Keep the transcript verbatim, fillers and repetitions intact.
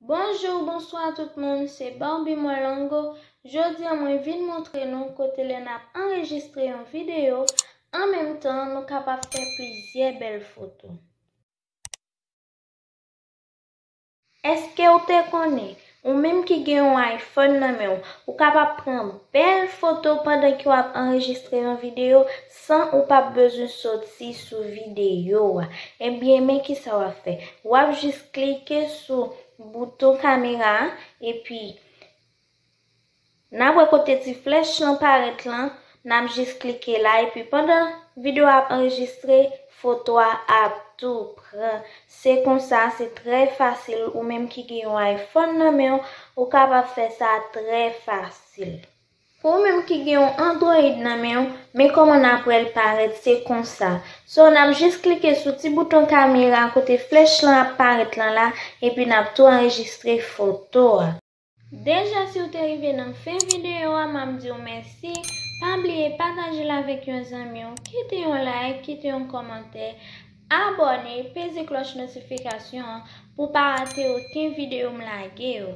Bonjou, bonswa tout moun, se Barbie Mwelongo. Jodi a mwen vin montre nou kote lè n ap anrejistre yon videyo, an menm tan nou kapab fè plizyè bèl foto. Èske w te konnen, ou menm ki gen yon iPhone nan men w, ou kapab pran bèl foto pandan ke w ap anrejistre yon videyo san ou p ap bezwen soti sou videyo a? Ebyen, men kisa w ap fè. W ap jis klike sou bouton kamera a, epi n ap wè kote ti flèch lan parèt lan, n ap jis klike la, epi pandan videyo a ap anrejistre, foto a ap tou pran. Se konsa, se trè fasil, ou menm ki gen yon iPhone nan men w, ou kapab fè sa trè fasil. Pou ou menm ki gen yon Android nan men w, men kòman n ap wè l parèt, se konsa. So, n ap jis klike sou ti bouton kamera kote flèch lan ap parèt lan la, epi n ap tou anrejistre foto a. Deja, si w te rive nan fen videyo a, m ap di w mèsi. Pa bliye pataje l avèk yon zanmi w, kite yon like, kite yon kòmantè, abòne, peze klòch notifikasyon an pou w pa rate okenn videyo m lage yo.